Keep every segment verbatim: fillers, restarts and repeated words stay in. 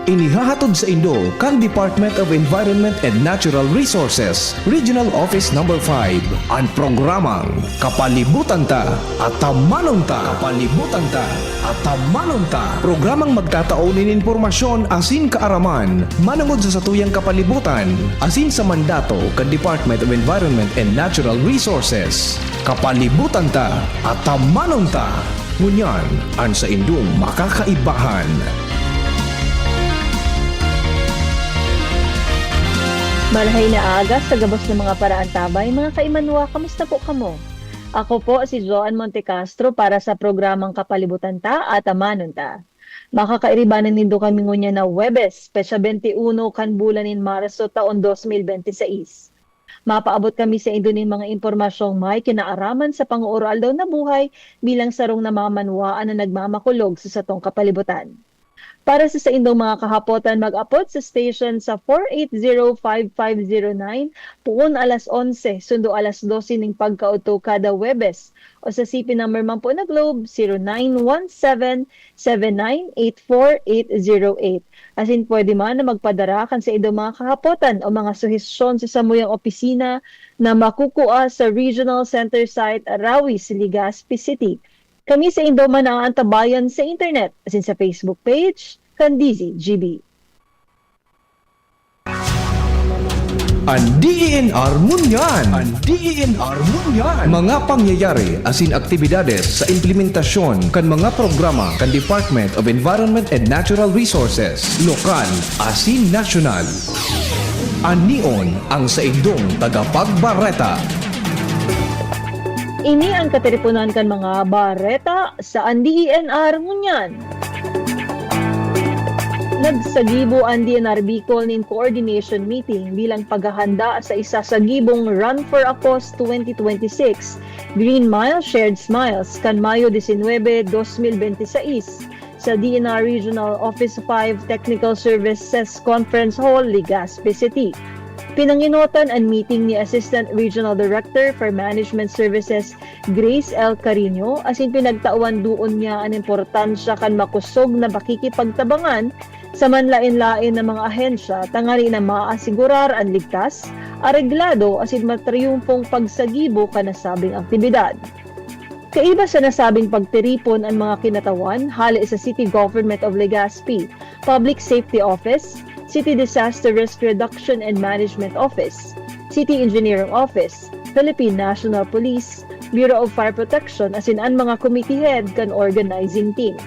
Inihahatod sa indo kan Department of Environment and Natural Resources, Regional Office Number five, an programang Kapalibutan Ta, Atamanon Ta. Kapalibutan Ta, Atamanon Ta. Programang magtatao nin impormasyon asin kaaraman manongod sa satuyang kapalibutan asin sa mandato kan Department of Environment and Natural Resources. Kapalibutan Ta, Atamanon Ta. Ngunyan, an saindong makakaibahan. Marahay na aga sa gabos na mga paraantabay, mga kaimanwa, kamusta po kamo? Ako po si Joan Montecastro para sa programang Kapalibutan Ta, Atamanon Ta. Makakairibanan nindo kami ngunyan na Huwebes, petsa twenty-uno kan bulan nin Marso, taon dos mil bente seis. Mapaabot kami saindo nin mga impormasyong may kinaaraman sa pang-ooraldaw na buhay bilang sarong namamanwaan na nagmamakulog sa satong kapalibutan. Para sa saindong mga kahapotan, mag-apod sa station sa four eight zero five five zero nine, poon alas onse, sundo alas dose ning pagkaodto kada Huwebes, o sa C P number man po na Globe, zero nine one seven, seven nine eight four eight zero eight. Asin pwede man na magpadara kan saindong mga kahapotan o mga suhestyon sa samuyang opisina na makukua sa Regional Center Site, Rawis, Legazpi City. Kami saindo man naaantabayan sa internet, asin sa Facebook page kan D Z G B. An D E N R ngunyan. An D E N R ngunyan. Mga pangyayari asin aktibidades sa implementasyon kan mga programa kan Department of Environment and Natural Resources, lokal asin nasyonal. Anion ang saindong tagapagbareta. Ini an katiriponan kan mga bareta sa an D E N R ngunyan. Nagsagibo an D E N R Bicol nin coordination meeting bilang paghahanda sa isasagibong Run for a Cause twenty twenty-six Green Mile, Shared Smiles kan Mayo disinwebe, dos mil bente seis sa D E N R Regional Office five Technical Services Conference Hall, Legazpi City. Pinangenotan an meeting ni Assistant Regional Director for Management Services Grace L. Carino, asin pinagtawan duon niya an importansya kan makosog na pakikipagtabangan sa manlaen-laen na mga ahensya tanganing na maasigurar an ligtas, areglado asin matriyumfong pagsagibo kan nasabing aktibidad. Kaiba sa nasabing pagtiripon an mga kinatawan hale sa City Government of Legazpi, Public Safety Office, City Disaster Risk Reduction and Management Office, City Engineering Office, Philippine National Police, Bureau of Fire Protection asin an mga committee head kan organizing team.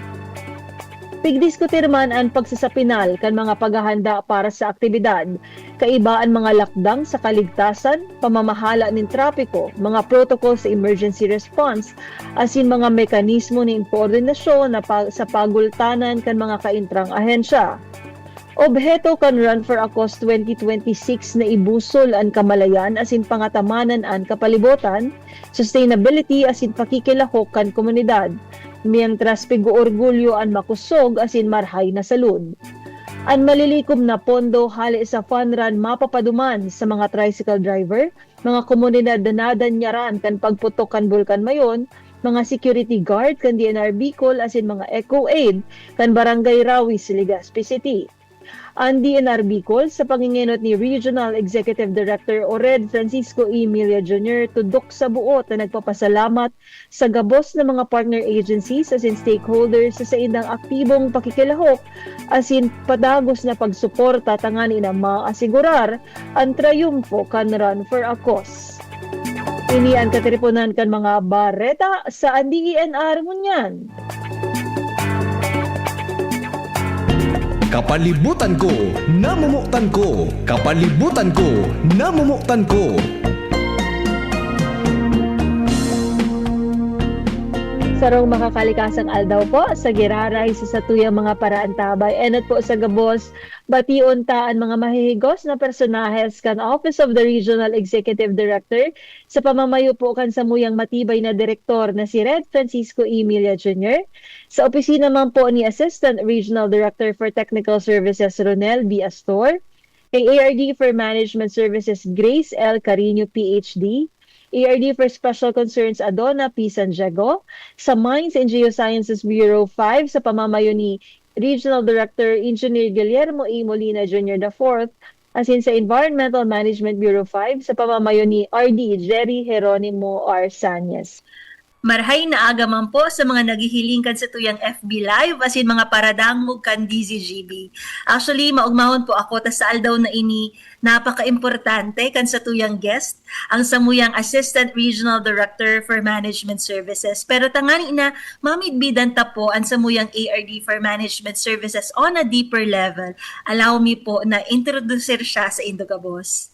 Pigdiskutir man an pagsasapinal kan mga paghahanda para sa aktibidad, kaiba an mga lakdang sa kaligtasan, pamamahala nin trapiko, mga protocol sa emergency response, asin mga mekanismo nin koordinasyon na pa-, sa pagultanan kan mga kaintrang ahensya. Obheto kan Run for a Cause twenty twenty-six na ibusol an kamalayan asin pangatamanan an kapalibotan, sustainability asin pakikilahok kan komunidad, mientras pig-oorgulyo an makosog asin marhay na salud. An malilikom na pondo hale sa fun run mapapaduman sa mga tricycle driver, mga komunidad na nadanyaran kan pagputok kan Bulkan Mayon, mga security guard kan D N R Bicol asin mga Eco Aid kan Barangay Rawis, Legazpi City. An D N R Bicol, sa pangengenot ni Regional Executive Director Ored Francisco Emilia Junior, tudok sa buot na nagpapasalamat sa gabos na mga partner agencies asin stakeholders sa saindang aktibong pakikilahok asin padagos na pagsuporta tanganing na maasigurar an trayumfo kan Run for a Cause. Ini an katiriponan kan mga bareta sa D E N R ngunyan. Kapalibutan ko, namomotan ko. Kapalibutan ko, namomotan ko. Sarong makakalikasang aldaw po sa giraray sa satuyang mga paraantabay. Enot po sa gabos, bation ta an mga mahihigos na personahes kan Office of the Regional Executive Director sa pamamayo po kan samuyang matibay na direktor na si Red Francisco Emilia Junior, sa opisina man po ni Assistant Regional Director for Technical Services Ronel B. Astor, kay A R D for Management Services Grace L. Carino, P H D, A R D for Special Concerns Adona P. San Diego, sa Mines and Geosciences Bureau five sa pamamayo ni Regional Director Engineer Guillermo E. Molina Junior the fourth, asin sa Environmental Management Bureau five sa pamamayo ni R D Jerry Jeronimo R. Sañez. Marhay na aga man po sa mga naghihiling kan satuyang F B Live asin mga paradangog kan D Z G B. Actually, maogmahon po ako ta sa aldaw na ini, napaka-importante kan satuyang guest, ang samuyang Assistant Regional Director for Management Services. Pero tangani na, mamidbidan ta po an samuyang A R D for Management Services on a deeper level. Allow me po na introducer siya sa indo gabos.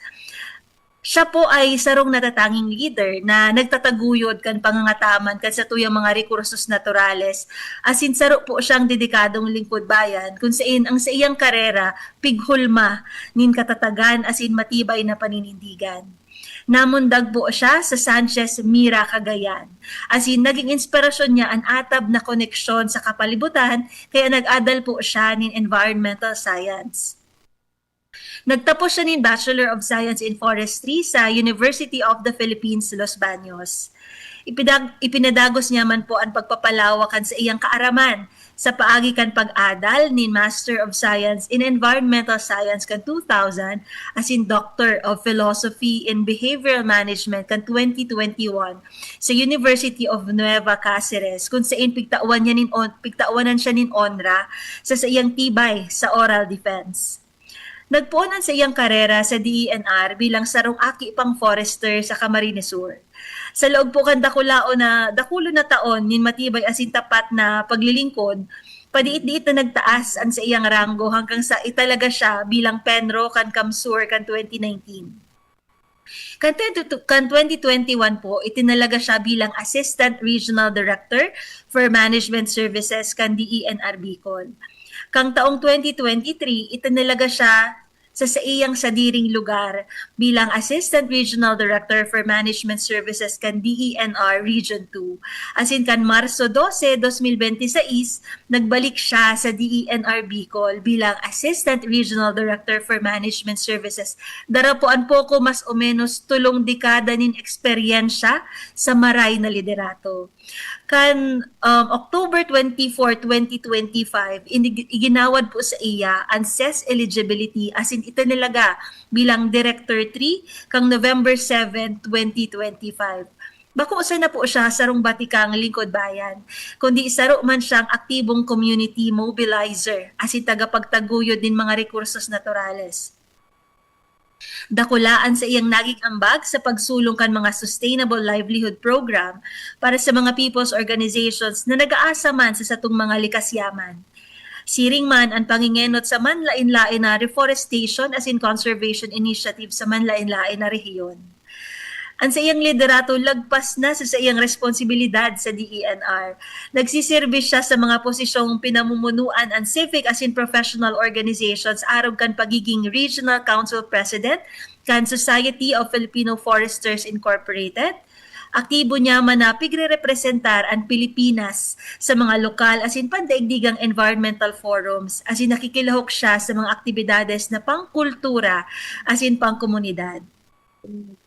Siya po ay sarong natatanging leader na nagtataguyod kan pangangataman kan satuyang mga rekursos naturales, asin saro po siyang dedikadong lingkod bayan, kun sain ang saiyang karera pighulma nin katatagan asin matibay na paninindigan. Namundag po siya sa Sanchez Mira, Cagayan, asin naging inspirasyon niya an atab na koneksyon sa kapalibutan, kaya nag-adal po siya nin environmental science. Nagtapos siya nin Bachelor of Science in Forestry sa University of the Philippines, Los Baños. Ipidag-, ipinadagos niya man po an pagpapalawak kan saiyang kaaraman sa paagi kan pag-adal nin Master of Science in Environmental Science kan two thousand asin Doctor of Philosophy in Behavioral Management kan twenty twenty-one sa University of Nueva Cáceres, kun sain pigtawan niya nin on-, pigtawanan siya nin onra sa saiyang tibay sa oral defense. Nagpoon an saiyang karera sa D E N R bilang sarong aki pang forester sa Camarines Sur. Sa laog po kan dakulaon na, dakulon na taon nin matibay asin tapat na paglilingkod, padiit-diit na nagtaas an saiyang ranggo hanggang sa italaga siya bilang PENRO kan CamSur kan twenty nineteen. Kan twenty, kan twenty twenty-one po, itinalaga siya bilang Assistant Regional Director for Management Services kan D E N R Bicol. Kan taong twenty twenty-three, itinalaga siya sa saiyang sadiring lugar bilang Assistant Regional Director for Management Services kan D E N R Region two. Asin kan Marso dose, dos mil benti sais, nagbalik siya sa D E N R Bicol bilang Assistant Regional Director for Management Services. Dara po an poko mas o menos tolong dekada nin eksperyensya sa maray na liderato. Kan, um, October twenty-four, twenty twenty-five, inig-, iginawad po sa iya an ses eligibility asin itinalaga bilang Director three kan November seven, twenty twenty-five. Bako sana po siya sarong batikang lingkod bayan, kundi saro man siyang aktibong community mobilizer asin tagapagtaguyod nin mga rekursos naturales. Dakula an saiyang naging ambag sa pagsulong kan mga sustainable livelihood program para sa mga people's organizations na nag-aasa man sa satong mga likas yaman. Siring man an pangingenot sa manlaen-laen na reforestation asin conservation initiative sa manlaen-laen na rehiyon. An saiyang liderato lagpas na sa saiyang responsibilidad sa D E N R. Nagsiserbi siya sa mga posisyong pinamumunuan an civic asin professional organizations arog kan pagiging Regional Council President kan Society of Filipino Foresters Incorporated. Aktibo niya man na pigrerepresentar an Pilipinas sa mga lokal asin pandaigdigang environmental forums, asin nakikilahok siya sa mga aktibidades na pangkultura asin pangkomunidad.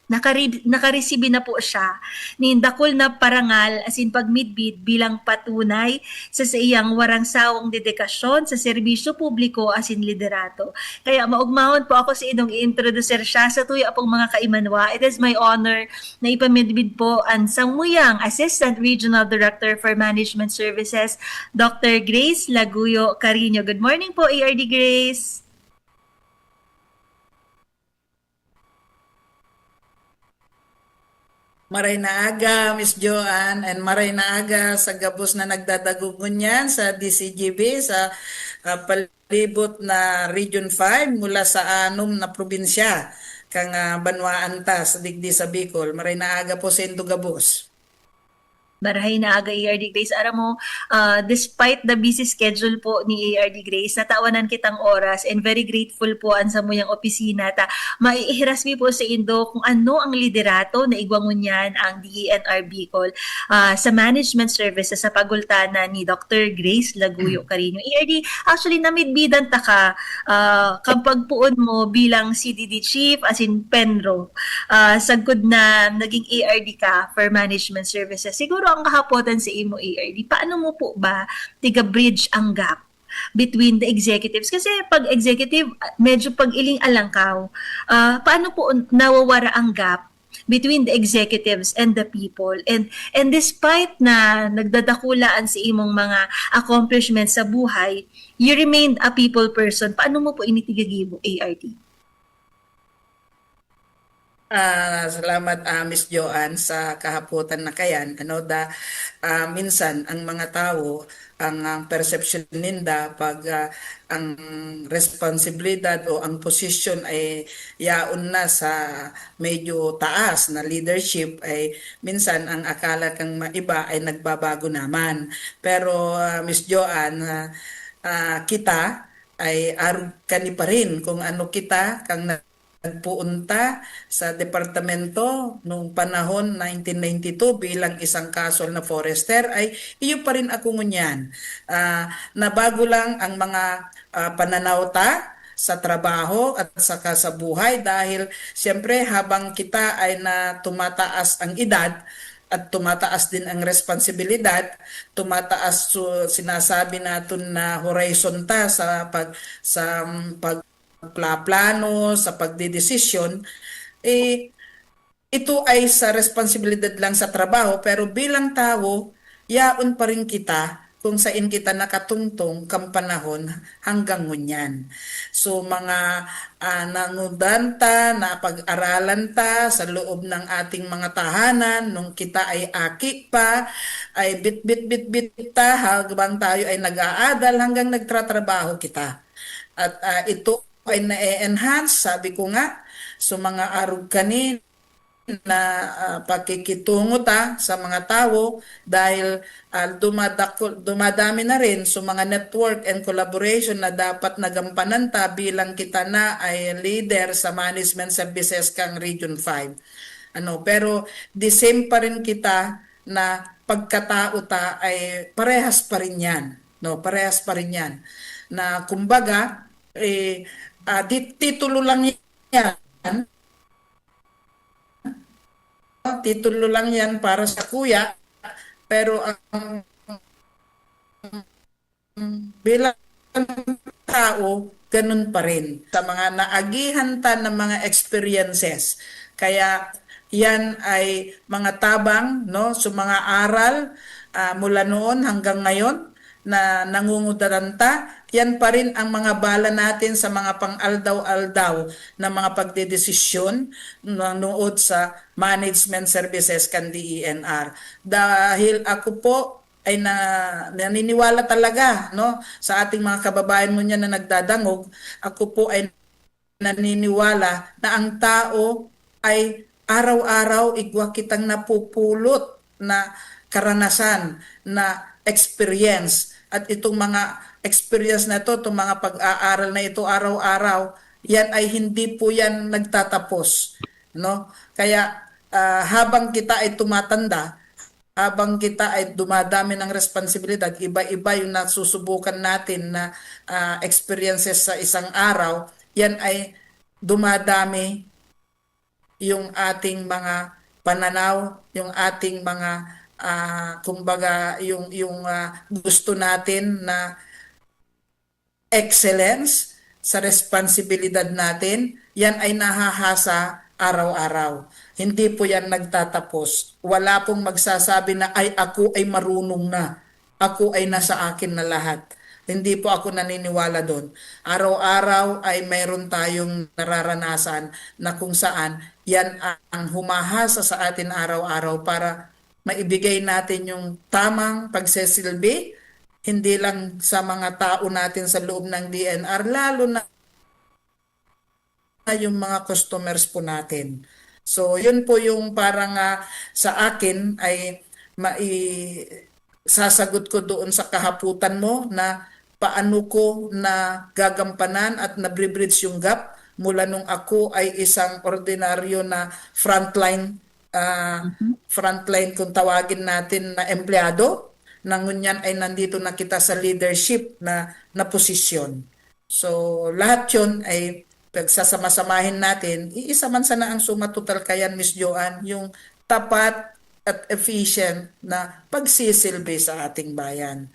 Nakari-, nakaresibi na po siya nin dakul na parangal asin pagmidbid bilang patunay sa saiyang warang sawang dedikasyon sa serbisyo publiko asin liderato. Kaya maogmahon po ako sa indong i-introducer siya sa tuya pong mga kaimanwa. It is my honor na ipamidbid po ang samuyang Assistant Regional Director for Management Services, Doctor Grace Laguyo Carino. Good morning po, A R D Grace. Maray na aga, Miss Joanne, and maray na aga sa gabos na nagdadagog ngunyan sa D C G B, sa ah, palibot na Region five mula sa anom na probinsya kan ah, banwaan ta sa digdi sa Bicol. Maray na aga po sa indo gabos. Marahay na aga, A R D Grace. Aram mo, ah, despite the busy schedule po ni A R D Grace, natawanan kitang oras and very grateful po an samuyang opisina ta maiihiras mi po sa indo kung ano ang liderato na igwa ngunyan ang D E N R Bicol, ah, sa management services sa pagultanan ni Doctor Grace Laguyo Carino. A R D, actually, namidbidan ta ka, ah, kan pagpoon mo bilang C D D chief, asin PENRO, ah, sagkod na naging A R D ka for management services. Siguro ang kahapotan sa imo, A R D, paano mo po ba tiga-bridge ang gap between the executives? Kasi pag executive, ah, medyo pag-iling-alangkaw. Ah, paano po nawawara ang gap between the executives and the people? And and despite na nagdadakulaan sa imong mga accomplishments sa buhay, you remained a people person. Paano mo po ini tigagibo, A R T? Ah, salamat, ah, Miss Joanne, sa kahapotan na kayan. Ano, da, ah, minsan, ang mga tawo, ang, ang perception ninda, pag, ah, ang responsibilidad o ang posisyon ay yaon na sa medyo taas na leadership, ay minsan ang akala kang ma-, iba ay nagbabago naman. Pero, ah, Miss Joanne, ah, ah, kita ay arog kani pa rin kung ano kita, kang nagpoon ta sa departamento nung panahon nineteen ninety-two bilang isang casual na forester, ay iyo pa rin ako ngunyan. Ah, nabago lang ang mga, ah, pananaw ta sa trabaho at saka sa buhay dahil siyempre habang kita ay na tumataas ang edad at tumataas din ang responsibilidad, tumataas su-, sinasabi naton na horizon ta sa pag-, sa, um, pagplaplano, sa pagdedesisyon, eh, ito ay sa responsibilidad lang sa trabaho, pero bilang tawo, yaon pa rin kita kung sain kita nakatungtong kan panahon hanggang ngunyan. So, mga, ah, nangudan ta, napag-aralan ta sa loob ng ating mga tahanan nung kita ay aki pa, ay bitbit-bitbit ta habang tayo ay nag-aadal hanggang nagtratrabaho kita. At, ah, ito ay na-enhance, sabi ko nga, so mga arog kani na, ah, pakikitungo ta sa mga tawo dahil, ah, dumadako-, dumadami na rin so mga network and collaboration na dapat nagampanan ta bilang kita na ay leader sa management services kang Region five. Ano, pero the same pa rin kita na pagkatao ta ay parehas pa rin yan, no? Parehas pa rin yan. Na kumbaga, eh, ah, di, titulo lang yan. Titulo lang yan para sa kuya, pero ang bilang tao, ganun pa rin. Sa mga naagihan ta ng mga experiences. Kaya yan ay mga tabang, no? So, mga aral, ah, mula noon hanggang ngayon na nangungudaran ta, yan pa rin ang mga bala natin sa mga pang-aldaw-aldaw na mga pagdedesisyon na nood sa management services kan D E N R. Dahil ako po ay na, naniniwala talaga, no, sa ating mga kababayan mo niyan na nagdadangog, ako po ay naniniwala na ang tao ay araw-araw igwa kitang napupulot na karanasan, na experience. At itong mga experience na ito, itong mga pag-aaral na ito araw-araw, yan ay hindi po yan nagtatapos, no? Kaya, ah, habang kita ay tumatanda, habang kita ay dumadami ng responsibilidad, iba-iba yung nasusubukan natin na, ah, experiences sa isang araw, yan ay dumadami yung ating mga pananaw, yung ating mga, ah, kumbaga, yung, yung, ah, gusto natin na excellence sa responsibilidad natin, yan ay nahahasa araw-araw. Hindi po yan nagtatapos. Wala pong magsasabi na, "Ay, ako ay marunong na. Ako ay nasa akin na lahat." Hindi po ako naniniwala doon. Araw-araw ay mayroon tayong nararanasan na kung saan yan ang humahasa sa atin araw-araw para maibigay natin yung tamang pagsesilbi, hindi lang sa mga tao natin sa loob ng D N R, lalo na yung mga customers po natin. So, yun po yung parang, ah, sa akin ay mai-, sasagot ko doon sa kahaputan mo na paano ko nagagampanan at nabri-bridge yung gap mula nung ako ay isang ordinaryo na frontline, ah, Mhm. frontline kung tawagin natin na empleyado, na ngunyan ay nandito na kita sa leadership na, na posisyon. So, lahat yun ay pagsasama-samahin natin, iisa man sana ang suma total kayan, Miss Joanne, yung tapat at efficient na pagsisilbi sa ating bayan.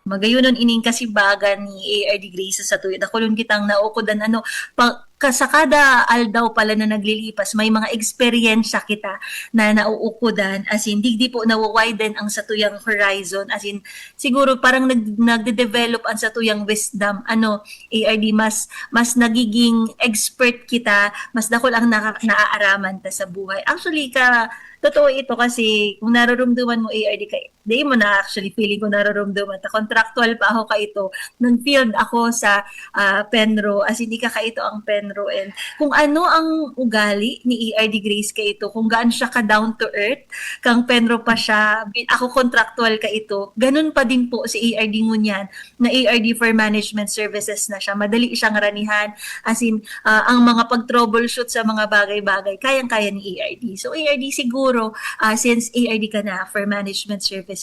Magayonon ining kasibagan ni A R D Grace sa tuyo. Dakulon kitang nauukodan, ano, pa, ka, sa kada aldaw pala na naglilipas, may mga eksperyensya kita na nauukodan. As in, digdi po nawa-widen ang satuyang horizon. As in, siguro parang nag-, nagde-develop ang satuyang wisdom. Ano, A R D, mas, mas nagiging expert kita, mas dakul ang naka-, naaaraman ta sa buhay. Actually, ka, totoo ito kasi kung narurumduman mo, A R D, ka, di mo na actually feeling kung narurumduman ta. Contractual pa ako ka ito. Nag-field ako sa, ah, Penro, as in, ika ka ito ang Penro. And kung ano ang ugali ni A R D Grace ka ito, kung gaan siya ka down to earth, kang Penro pa siya, bi-, ako contractual ka ito, ganun pa din po si A R D ngunyan, na A R D for management services na siya. Madali siyang ranihan. As in, ah, ang mga pag-troubleshoot sa mga bagay-bagay, kayang-kaya ni A R D. So, A R D siguro, ah, since A R D ka na for management services,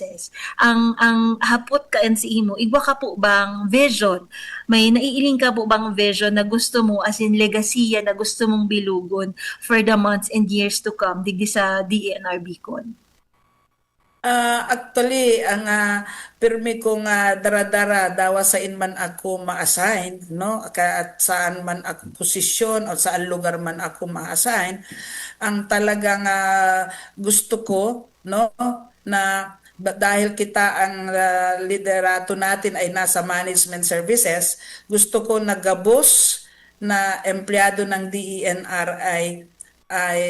ang, ang hapot ka sa imo, igwa ka po bang vision? May naiiling ka po bang vision na gusto mo, as in legasiya na gusto mong bilugon for the months and years to come, digdi sa D E N R Bicon? Ah, actually, ang, ah, pirmi kong, ah, dara-dara, dawa sain man ako ma-assign, no? Ka-, at saan man ako posisyon o saan lugar man ako ma-assign, ang talagang, ah, gusto ko, no, na ba-, dahil kita ang, ah, liderato natin ay nasa management services, gusto ko na gabos na empleyado ng D E N R ay, ay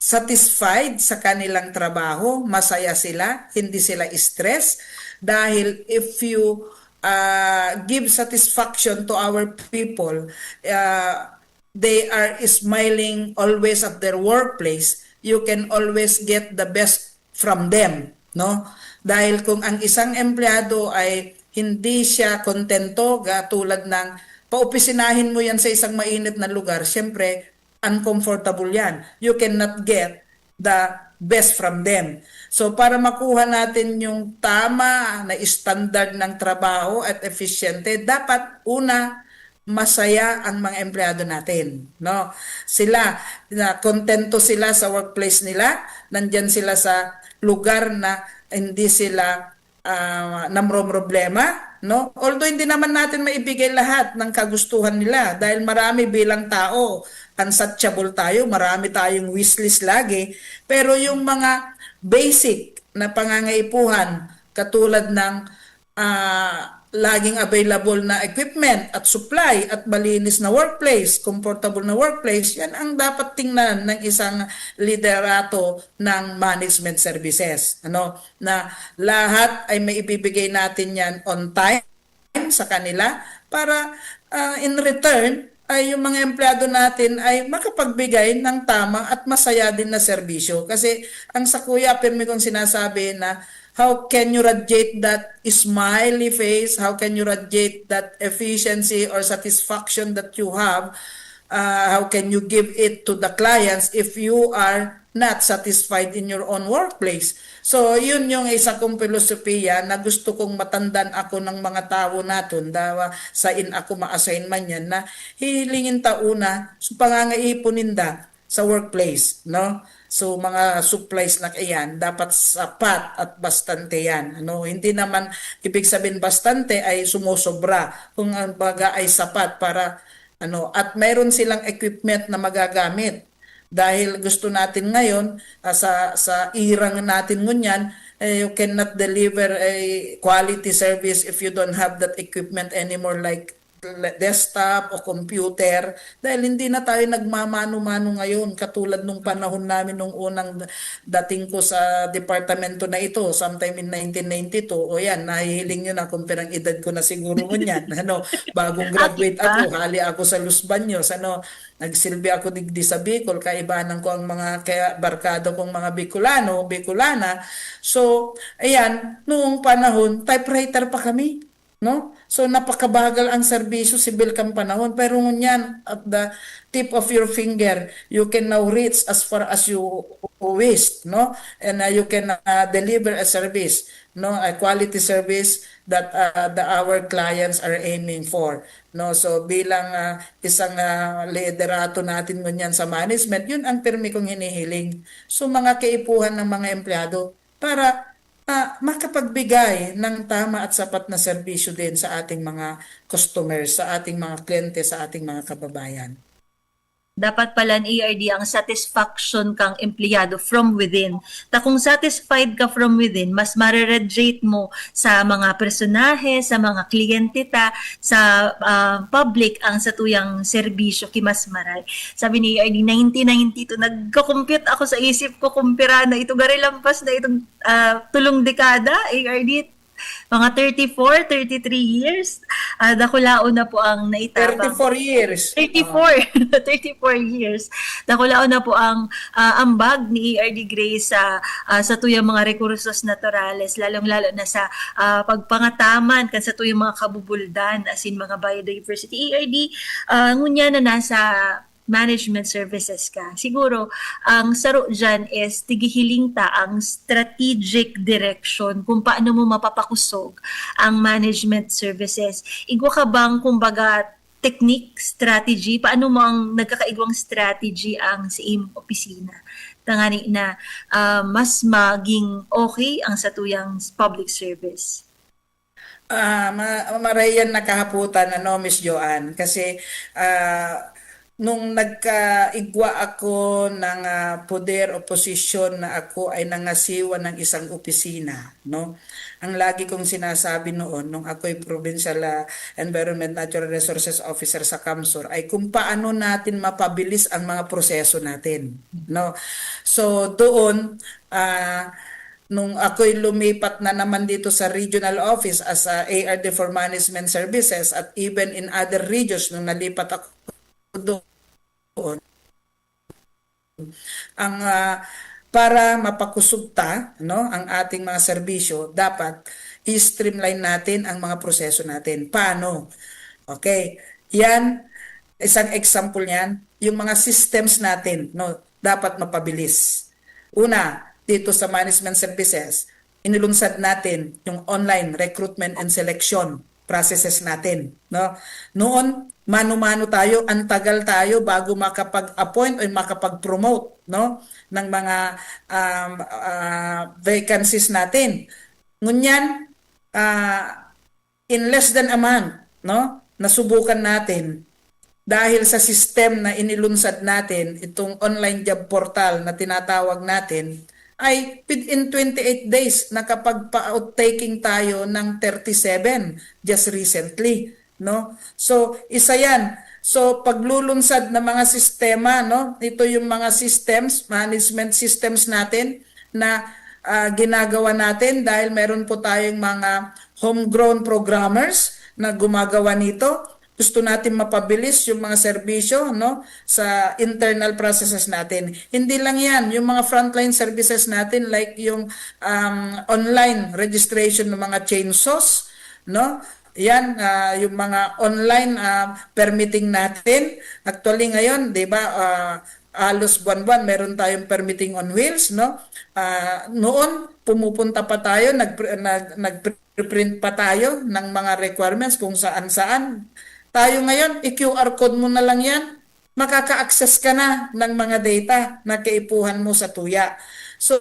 satisfied sa kanilang trabaho, masaya sila, hindi sila stress. Dahil if you, ah, give satisfaction to our people, ah, they are smiling always at their workplace, you can always get the best from them, no? Dahil kung ang isang empleyado ay hindi siya kontento, ga-, tulad ng paopisinahin mo yan sa isang mainit na lugar, siyempre, uncomfortable yan. You cannot get the best from them. So, para makuha natin yung tama na standard ng trabaho at efficiente, dapat una, masaya ang mga empleyado natin, no? Sila, na kontento sila sa workplace nila, nandyan sila sa lugar na hindi sila, ah, namromroblema, no? Although hindi naman natin maibigay lahat ng kagustuhan nila dahil marami bilang tao, unsatisfied tayo, marami tayong wishlist lagi, pero yung mga basic na pangangaipuhan katulad ng, ah, laging available na equipment at supply at malinis na workplace, comfortable na workplace, yan ang dapat tingnan ng isang liderato ng management services, ano, na lahat ay maibibigay natin yan on time sa kanila para, ah, in return ay yung mga empleyado natin ay makapagbigay ng tama at masaya din na serbisyo. Kasi ang sa kuya, pirmi kong sinasabi na, how can you radiate that smiley face? How can you radiate that efficiency or satisfaction that you have? Uh, how can you give it to the clients if you are not satisfied in your own workplace? So, yun yung isa kong filosofiya na gusto kong matandan ako ng mga tawo naton, dawa sain ako ma-assign man yan, na hihilingin ta una, so, pangangaipon ninda sa workplace, no? So, mga supplies na iyan, dapat sapat at bastante yan, ano? Hindi naman ibig sabihin bastante ay sumosobra. Kung ang baga ay sapat para, ano, at mayroon silang equipment na magagamit. Dahil gusto natin ngayon, ah, sa, sa irang natin ngunyan, eh, you cannot deliver a quality service if you don't have that equipment anymore, like le-, desktop o computer. Dahil hindi na tayo nagmamano-mano ngayon katulad nung panahon namin nung unang d-, dating ko sa departamento na ito, sometime in nineteen ninety-two. O yan, nahihiling nyo na kung pirang edad ko na siguro ngunyan. Ano, bagong graduate ako, hali ako sa Los Baños, ano, nagsilbi ako digdi sa Bicol, kaibanan ko ang mga kaya barkada kong mga Bicolano, Bicolana. So, ayan, noong panahon, typewriter pa kami, no? So, napakabagal ang serbisyo, sibil kang panahon. Pero ngunyan, at the tip of your finger, you can now reach as far as you wish, no? And, uh, you can, uh, deliver a service, no? A quality service that, uh, the, our clients are aiming for, no? So, bilang, uh, isang, uh, liderato natin ngunyan sa management, yun ang pirmi kong hinihiling. So, mga kaipuhan ng mga empleyado para ah, makapagbigay ng tama at sapat na serbisyo din sa ating mga customers, sa ating mga kliyente, sa ating mga kababayan. Dapat pala, A R D, ang satisfaction kang empleyado from within. Ta kung satisfied ka from within, mas mare-radiate mo sa mga personahe, sa mga kliyente ta, sa ah, public ang satuyang serbisyo ki mas maray. Sabi ni A R D, nineteen ninety-two, nagko-compute ako sa isip ko kung pira na ito, gari lampas na itong ah, tulong dekada, A R D, mga thirty-four, thirty-three years. Ah, dakulaon na po ang naitapang. Thirty-four years. Thirty-four. Thirty-four years. Dakulaon na po ang ah, ambag ni A R D Gray sa ah, satuyang mga rekursos naturales, lalong-lalo na sa ah, pagpangataman kan satuyang mga kabubuldan, asin mga biodiversity. A R D, ah, ngunyan na nasa management services ka. Siguro, ang saro dyan is tigihiling ta ang strategic direction kung paano mo mapapakusog ang management services. Igwa ka bang, kumbaga, technique, strategy? Paano mo ang nagkakaigwang strategy ang sa imong opisina? Tangani na ah, mas maging okay ang satuyang public service. Ah, ma- maray yan na kahaputan, ano, Miss Joanne? Kasi ah, nung nagkaigwa ako ng ah, poder o posisyon na ako ay nangasiwa ng isang opisina, no? Ang lagi kong sinasabi noon, nung ako'y Provincial ah, Environment Natural Resources Officer sa CamSur, ay kung paano natin mapabilis ang mga proseso natin, no? So, doon, ah, nung akoy lumipat na naman dito sa regional office as a A R D for Management Services at even in other regions nung nalipat ako doon, ang ah, para mapakusog ta, no, ang ating mga serbisyo, dapat i-streamline natin ang mga proseso natin. Paano? Okay. Yan, isang example niyan, yung mga systems natin, no, dapat mapabilis. Una, dito sa management services, inilunsad natin yung online recruitment and selection processes natin, no? Noon, mano-mano tayo, ang tagal tayo bago makapag-appoint o makapag-promote, no, ng mga um, ah, vacancies natin. Ngunyan, ah, in less than a month, no, nasubukan natin dahil sa system na inilunsad natin, itong online job portal na tinatawag natin, ay within twenty-eight days, nakapagpa-outtaking tayo ng thirty-seven just recently, no? So, isa yan. So, paglulunsad ng mga sistema, no? Ito yung mga systems, management systems natin na ah, ginagawa natin dahil meron po tayong mga homegrown programmers na gumagawa nito. Gusto natin mapabilis yung mga serbisyo, no, sa internal processes natin. Hindi lang yan, yung mga frontline services natin like yung um, online registration ng mga chainsaws, no? Yan, ah, yung mga online ah, permitting natin. Actually ngayon, 'di ba, ah, halos buwan-buwan meron tayong permitting on wheels, no? Ah, noon, pumupunta pa tayo, nag, nag, nag-print pa tayo ng mga requirements kung saan-saan. Tayo ngayon, i-Q R code mo na lang yan, makaka-access ka na ng mga data na kaipuhan mo sa tuya. So,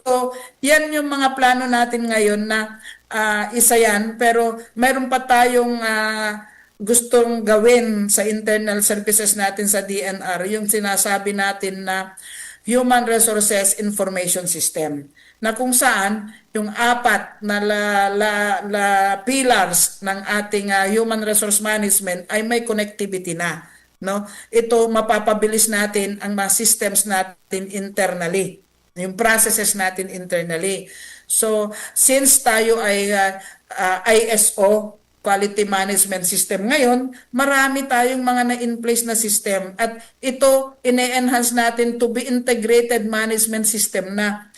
yan yung mga plano natin ngayon na ah, isa yan. Pero mayroon pa tayong ah, gustong gawin sa internal services natin sa D N R, yung sinasabi natin na Human Resources Information System, na kung saan yung apat na la, la, la pillars ng ating ah, human resource management ay may connectivity na, no? Ito, mapapabilis natin ang mga systems natin internally, yung processes natin internally. So, since tayo ay ah, ah, I S O, quality management system ngayon, marami tayong mga na-in place na system at ito ine-enhance natin to be integrated management system na.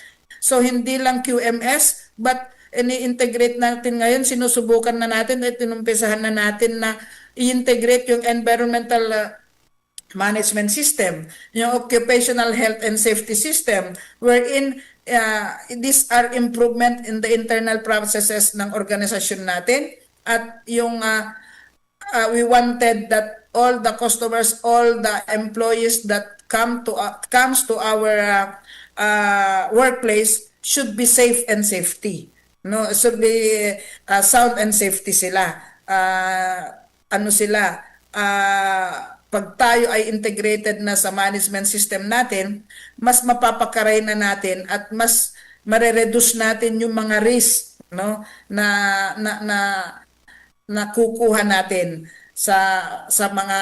So, hindi lang Q M S, but ini-integrate natin ngayon, sinusubukan na natin at inumpisahan na natin na i-integrate yung environmental ah, management system, yung occupational health and safety system, wherein ah, these are improvement in the internal processes ng organisasyon natin at yung ah, ah, we wanted that all the customers, all the employees that come to uh, comes to our uh, uh, workplace should be safe and safety. no? Should be, ah, sound and safety sila. Ah, ano sila, ah, pag tayo ay integrated na sa management system natin, mas mapapakaray na natin at mas mare-reduce natin yung mga risk, no, na, na, na nakukuha natin sa, sa mga,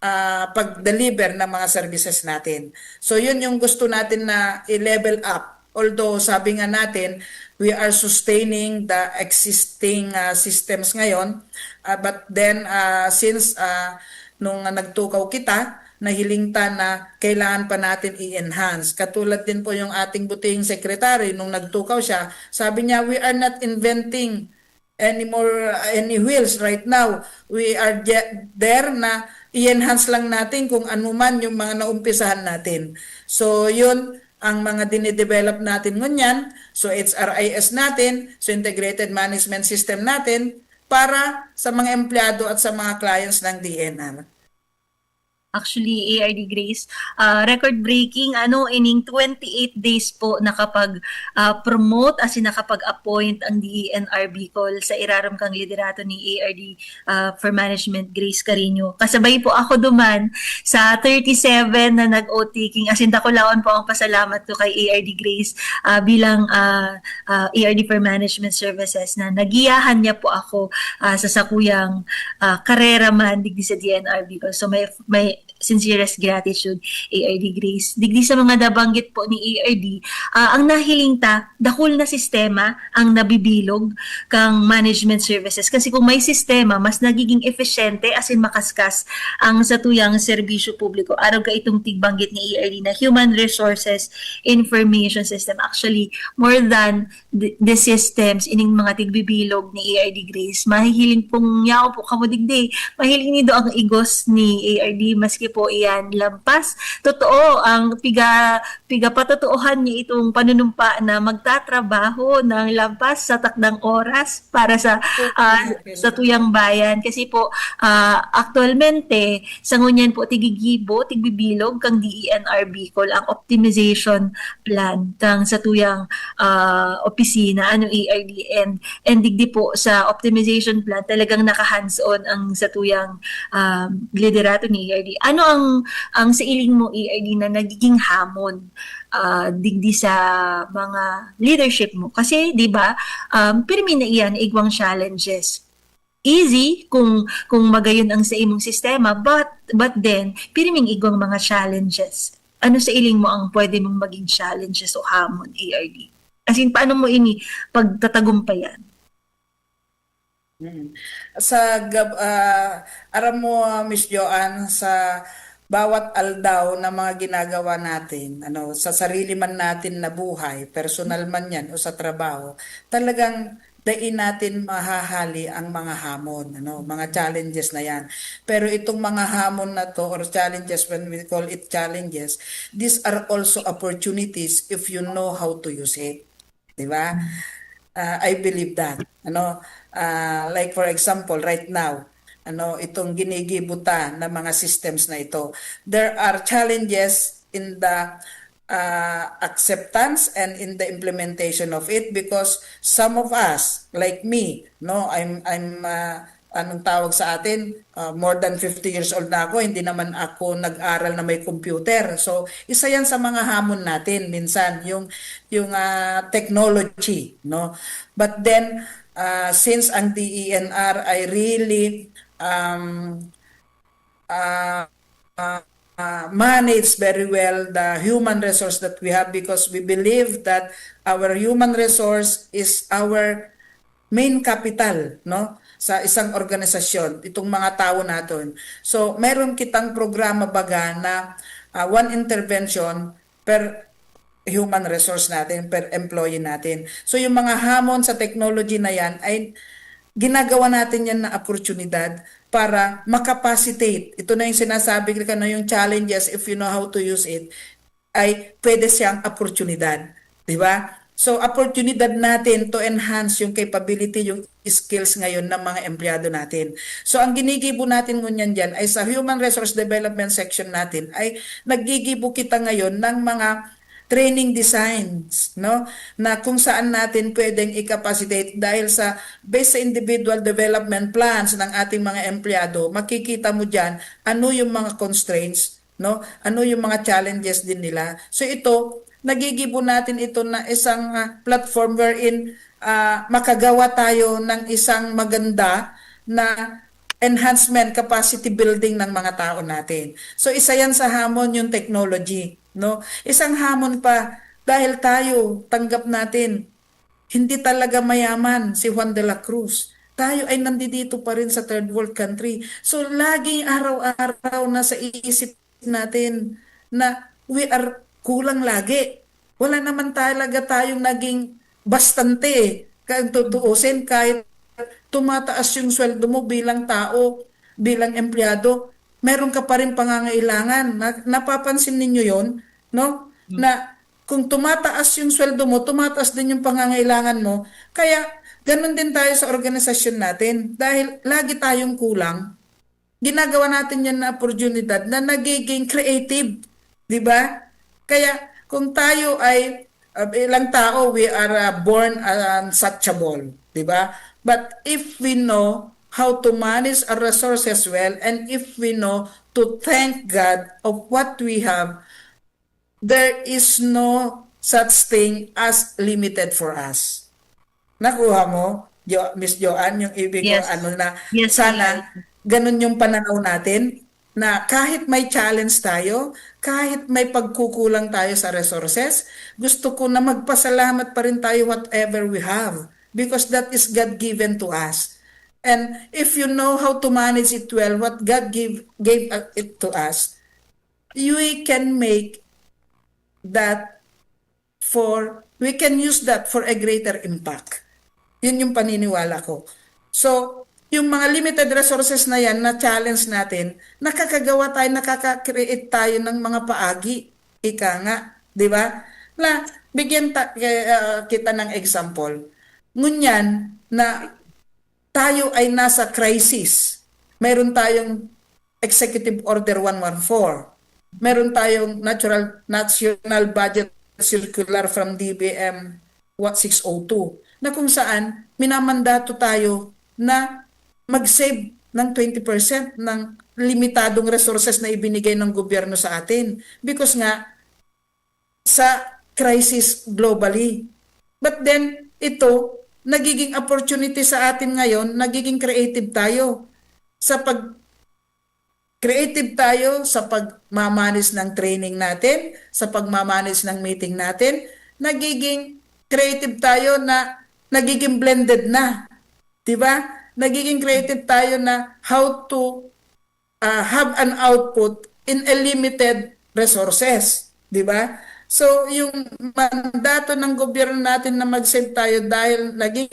ah, pag-deliver ng mga services natin. So, yun yung gusto natin na i-level up. Although, sabi nga natin, we are sustaining the existing, ah, systems ngayon. Ah, but then, ah, since, ah, nung nagtukaw kita, nahiling ta na kailangan pa natin i-enhance. Katulad din po yung ating butihing secretary, nung nagtukaw siya, sabi niya, "We are not inventing any more, uh, any wheels right now. We are je-, there na i-enhance lang natin kung ano man yung mga naumpisahan natin." So, yun ang mga dinidevelop natin ngunyan. So, H R I S natin, so Integrated Management System natin para sa mga empleyado at sa mga clients ng D E N R. Actually, A R D Grace, ah, record-breaking, ano, ining twenty-eight days po nakapag, ah, promote, as in nakapag-appoint ang D E N R Bicol sa irarom kang liderato ni A R D, ah, for Management Grace Carino. Kasabay po ako duman sa thirty-seven na nag-oath-taking. As in, dakulaon po ang pasalamat ko kay A R D Grace, ah, bilang, ah, ah, A R D for Management Services na nagiyahan niya po ako, ah, sa sakuyang, ah, karera man digdi sa D E N R Bicol. So, may, may sincerest gratitude, A R D Grace. Digdi sa mga nabanggit po ni A R D, ah, ang nahiling ta, dakul na sistema ang nabibilog kang management services. Kasi kung may sistema, mas nagiging efficiente, as in makaskas, ang satuyang serbisyo publiko. Arog ka itong tigbanggit ni A R D na human resources information system. Actually, more than the, the systems, ining mga tigbibilog ni A R D Grace, mahihiling pong yaon po kamo digdi. Mahiling nindo ang igos ni A R D, maski po iyan lampas. Totoo, ang piga, piga patotoohan niya itong panunumpa na magtatrabaho ng lampas sa takdang oras para sa, ah, sa tuyang bayan. Kasi po, ah, aktualmente, sa ngunyan po, tigigibo, tigbibilog kang D E N R Bicol ang optimization plan kang satuyang, ah, opisina, ano, A R D. And, and digdi po sa optimization plan, talagang naka-hands-on ang satuyang, ah, liderato ni A R D. Ano ang, ang sa iling mo, A R D, na nagiging hamon, ah, digdi sa mga leadership mo? Kasi, di ba, um, pirmi na iyan, igwang challenges. Easy kung, kung magayon ang sa imong sistema, but, but then, pirming igwang mga challenges. Ano sa iling mo ang pwede mong maging challenges o hamon, A R D? As in, paano mo ini pagtatagumpayan? Mm. Sa gab-, ah, aram mo, ah, Miss Joanne, sa bawat aldaw na mga ginagawa natin, ano, sa sarili man natin na buhay, personal man yan o sa trabaho, talagang dai natin mahahali ang mga hamon, ano, mga challenges na yan. Pero itong mga hamon na to or challenges, when we call it challenges, these are also opportunities if you know how to use it. Di ba? Ah, I believe that. Ano, ah, like for example, right now, ano, itong ginigibo ta na mga systems na ito, there are challenges in the, ah, acceptance and in the implementation of it because some of us, like me, no, I'm, I'm, ah, anong tawag sa atin, ah, more than fifty years old na ako, hindi naman ako nag-aral na may computer. So, isa yan sa mga hamon natin minsan, yung, yung, ah, technology, no? But then, ah, since ang D E N R ay really, um, ah, ah, ah, manage very well the human resource that we have because we believe that our human resource is our main capital, no, sa isang organisasyon, itong mga tao natin. So, meron kitang programa baga na, ah, one intervention per human resource natin, per employee natin. So, yung mga hamon sa technology na yan ay ginagawa natin yan na oportunidad para makapacitate. Ito na yung sinasabi ko na yung challenges, if you know how to use it, ay pwede siyang oportunidad. Di ba? So, oportunidad natin to enhance yung capability, yung skills ngayon ng mga empleyado natin. So, ang ginigibo natin ngunyan dyan ay sa human resource development section natin ay naggigibo kita ngayon ng mga training designs, no? Na kung saan natin pwedeng i-capacitate dahil sa, based sa individual development plans ng ating mga empleyado, makikita mo diyan ano yung mga constraints, no? Ano yung mga challenges din nila. So ito, nagigibo natin ito na isang, ah, platform wherein, ah, makagawa tayo ng isang maganda na enhancement, capacity building ng mga tao natin. So isa yan sa hamon, yung technology, no? Isang hamon pa, dahil tayo, tanggap natin, hindi talaga mayaman si Juan de la Cruz. Tayo ay nandito pa rin sa third world country. So laging araw-araw na sa isip natin na we are kulang lagi. Wala naman talaga tayong naging bastante eh. Kung tutuusin, kahit tumataas yung sweldo mo bilang tao, bilang empleyado, meron ka pa rin pangangailangan. Na, napapansin ninyo yon, no? Na kung tumataas yung sweldo mo, tumataas din yung pangangailangan mo. Kaya ganun din tayo sa organisasyon natin. Dahil lagi tayong kulang, ginagawa natin yan na oportunidad na nagiging creative, di ba? Kaya kung tayo ay, uh, ilang tao, we are, uh, born untouchable, di ba? But if we know how to manage our resources well, and if we know to thank God of what we have, there is no such thing as limited for us. Nakuha mo, Jo-, Miss Joanne, yung ibig ko, Yes. ano na, Yes, sana yes. Ganun yung pananaw natin, na kahit may challenge tayo, kahit may pagkukulang tayo sa resources, gusto ko na magpasalamat pa rin tayo whatever we have, because that is God-given to us. And if you know how to manage it well, what God give, gave, uh, it to us, we can make that for, we can use that for a greater impact. Yun yung paniniwala ko. So, yung mga limited resources na yan na challenge natin, nakakagawa tayo, nakaka-create tayo ng mga paagi. Ika nga, di ba? Na, bigyan ta, eh, ah, kita ng example. Ngunyan na tayo ay nasa crisis. Meron tayong Executive Order one one four. Meron tayong natural, National Budget Circular from D B M six oh two, na kung saan minamandato tayo na mag-save ng twenty percent ng limitadong resources na ibinigay ng gobyerno sa atin. Because nga, sa crisis globally. But then, ito, nagiging opportunity sa atin ngayon, nagiging creative tayo sa pag-, creative tayo sa pagmamanage ng training natin, sa pagmamanage ng meeting natin, nagiging creative tayo na nagiging blended na. Di ba? Nagiging creative tayo na how to, ah, have an output in a limited resources. Di ba? So, yung mandato ng gobyerno natin na mag-save tayo dahil naging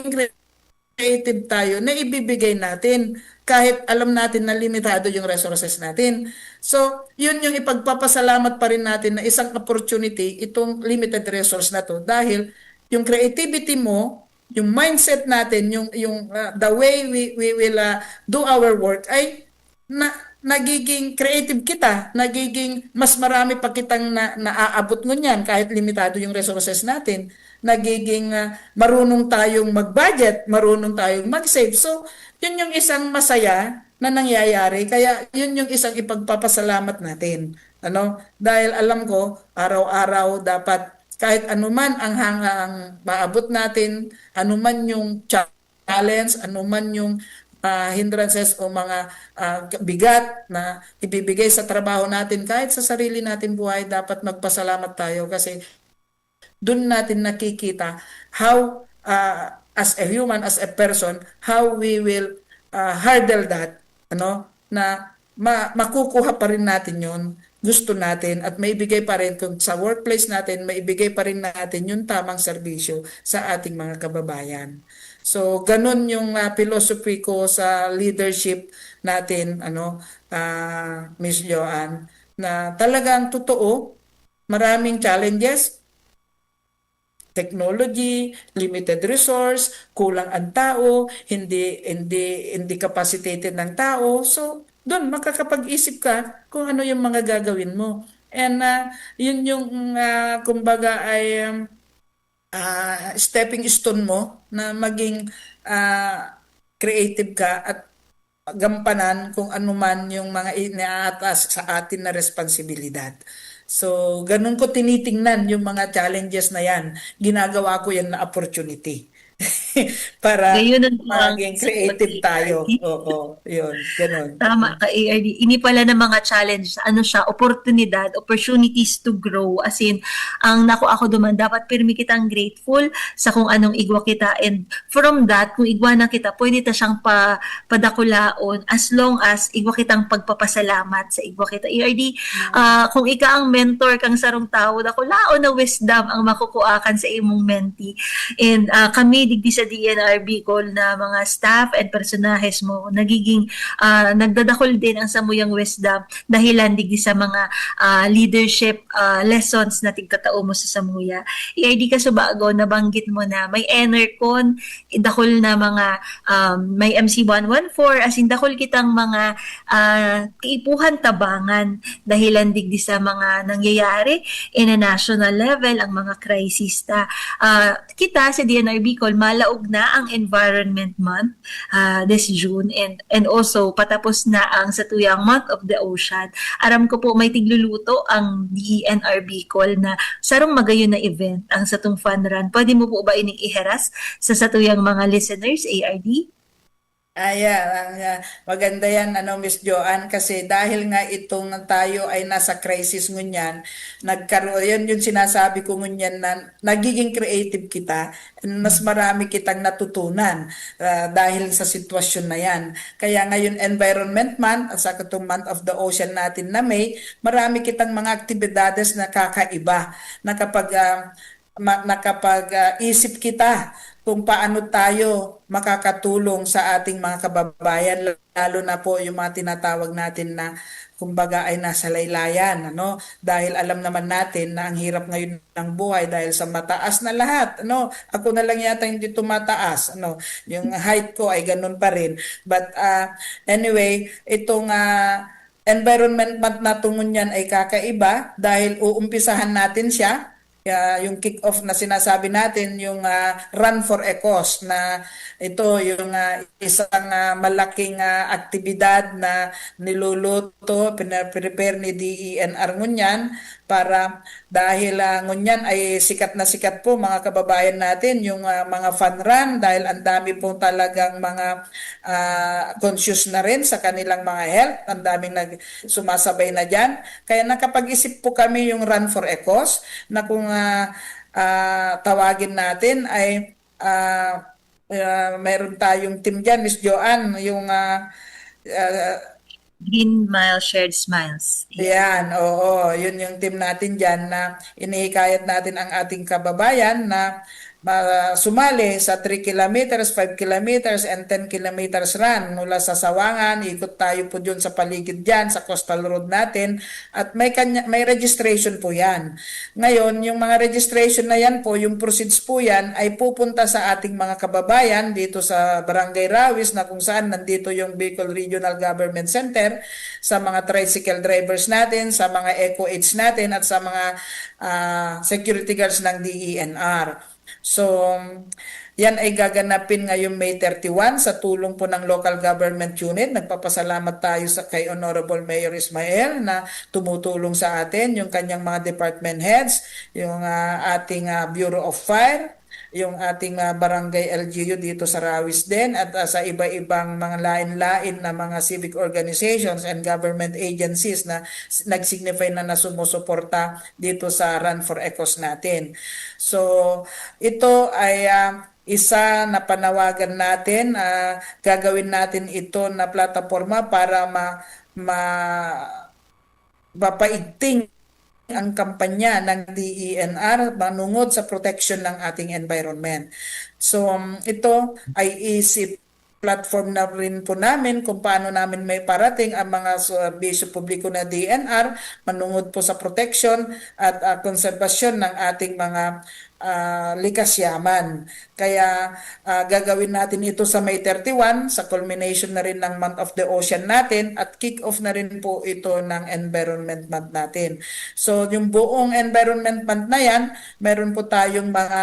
creative tayo, na ibibigay natin kahit alam natin na limitado yung resources natin. So, yun yung ipagpapasalamat pa rin natin na isang opportunity itong limited resource na to dahil yung creativity mo, yung mindset natin, yung, yung, ah, the way we, we will, ah, do our work ay na, nagiging creative kita, nagiging mas marami pa kitang na, naaabot ngunyan kahit limitado yung resources natin. Nagiging, ah, marunong tayong mag-budget, marunong tayong mag-save. So, yun yung isang masaya na nangyayari. Kaya yun yung isang ipagpapasalamat natin. Ano? Dahil alam ko, araw-araw dapat kahit anuman ang hang-, ang maabot natin, anuman yung challenge, anuman yung, ah, hindrances o mga, ah, bigat na ibibigay sa trabaho natin, kahit sa sarili natin buhay, dapat magpasalamat tayo kasi dun natin nakikita how, ah, as a human, as a person, how we will, ah, hurdle that, ano, na ma-, makukuha pa rin natin yun, gusto natin, at maibigay pa rin kung sa workplace natin, maibigay pa rin natin yung tamang serbisyo sa ating mga kababayan. So, ganun yung, ah, philosophy ko sa leadership natin, ano, ah, Miss Joanne, na talagang totoo, maraming challenges, technology, limited resource, kulang ang tao, hindi, hindi, hindi capacitated ng tao. So, dun, makakapag-isip ka kung ano yung mga gagawin mo. And, ah, yun yung, ah, kumbaga ay, um, ah, stepping stone mo na maging, ah, creative ka at gampanan kung ano man yung mga iniaataas sa atin na responsibilidad. So, ganun ko tinitingnan yung mga challenges na yan. Ginagawa ko yan na opportunity para Gayon ang maging mga creative tayo. opportunity. Oo, yun, ganun. Tama ka, A R D. Ini pala na mga challenge, ano siya, oportunidad, opportunities to grow. As in, ang nakuha ko duman, dapat pirmi kitang grateful sa kung anong igwa kita. And from that, kung igwa na kita, pwede ta siyang pa, padakulaon as long as igwa kitang pagpapasalamat sa igwa kita. A R D, ah, kung ika ang mentor kang sarong tawo, dakulaon na wisdom ang makukuha kan sa imong mentee. And, ah, kami digdi sa D N R Bicol na mga staff and personahes mo, nagiging, ah, nagdadakol din ang samuyang wisdom dahilan digdi sa mga, ah, leadership, ah, lessons na tigtatao mo sa samuya. A R D, kasubago, nabanggit mo na may Enercon, dakol na mga, um, may M C one one four, as in, dakol kitang mga, ah, kaipuhan tabangan dahilan digdi sa mga nangyayari in a national level, ang mga crisis ta. Ah, kita sa D N R Bicol, malaog na ang Environment Month, ah, this June, and, and also patapos na ang satuyang Month of the Ocean. Aram ko po may tigluluto ang D N R Bicol na sarong magayon na event, ang satong fun run. Pwede mo po ba ining iheras sa satuyang mga listeners, A R D? Ayan, ang, ah, maganda yan, ano, Miss Joanne, kasi dahil nga itong tayo ay nasa crisis ngunyan, nagkaroon, yun yung sinasabi ko ngunyan na nagiging creative kita, mas marami kitang natutunan, ah, dahil sa sitwasyon na yan. Kaya ngayon, Environment Month, at saka itong Month of the Ocean natin na May, marami kitang mga aktibidades na kakaiba, na kapag, ah, ma-, nakapag, ah, isip kita kung paano tayo makakatulong sa ating mga kababayan, lalo na po yung mga tinatawag natin na, kumbaga, ay nasa laylayan, ano? Dahil alam naman natin na ang hirap ngayon ng buhay dahil sa mataas na lahat, ano? Ako na lang yata hindi tumataas, ano? Yung height ko ay ganun pa rin. But, ah, anyway, itong, ah, Environment Month natin ngunyan ay kakaiba dahil uumpisahan natin siya. Ah, yung kick-off na sinasabi natin, yung, ah, Run for a Cause, na ito yung, ah, isang, ah, malaking, ah, aktibidad na niluluto, pina-prepare ni D E N R ngunyan para, dahil, ah, ngunyan ay sikat na sikat po, mga kababayan natin, yung, ah, mga fun run, dahil ang dami pong talagang mga, ah, conscious na rin sa kanilang mga health, ang daming nag-, sumasabay na diyan. Kaya nakapag-isip po kami yung Run for a Cause na kung, ah, ah, tawagin natin ay, ah, ah, mayroon tayong team diyan, Miss Joanne, yung, ah, ah, Green Mile, Shared Smiles. Yan, oo. Yun yung team natin diyan na inihikayat natin ang ating kababayan na ma-, sumali sa three kilometers, five kilometers, and ten kilometers run mula sa Sawangan. Ikot tayo po dyan sa paligid dyan, sa coastal road natin. At may kanya, may registration po yan. Ngayon, yung mga registration na yan po, yung proceeds po yan ay pupunta sa ating mga kababayan dito sa Barangay Rawis, na kung saan nandito yung Bicol Regional Government Center, sa mga tricycle drivers natin, sa mga Eco Aids natin, at sa mga, ah, security guards ng D E N R. So, yan ay gaganapin ngayong May thirty-one sa tulong po ng local government unit. Nagpapasalamat tayo sa, kay Honorable Mayor Ismael na tumutulong sa atin, yung kanyang mga department heads, yung, ah, ating, ah, Bureau of Fire, yung ating, ah, Barangay L G U dito sa Rawis din, at, ah, sa iba-ibang mga lain-lain na mga civic organizations and government agencies na s-, nag-signify na, na sumusuporta dito sa Run for a Cause natin. So, ito ay, ah, isa na panawagan natin, ah, gagawin natin ito na plataporma para ma-, ma-, mapaigting ang kampanya ng D E N R manungod sa protection ng ating environment. So, um, ito ay isip platform na rin po namin kung paano namin may parating ang mga serbisyo publiko na D E N R manungod po sa protection at, ah, konserbasyon ng ating mga, ah, likas yaman. Kaya, ah, gagawin natin ito sa May thirty-one, sa culmination na rin ng Month of the Ocean natin, at kick-off na rin po ito ng Environment Month natin. So, yung buong Environment Month na yan, meron po tayong mga,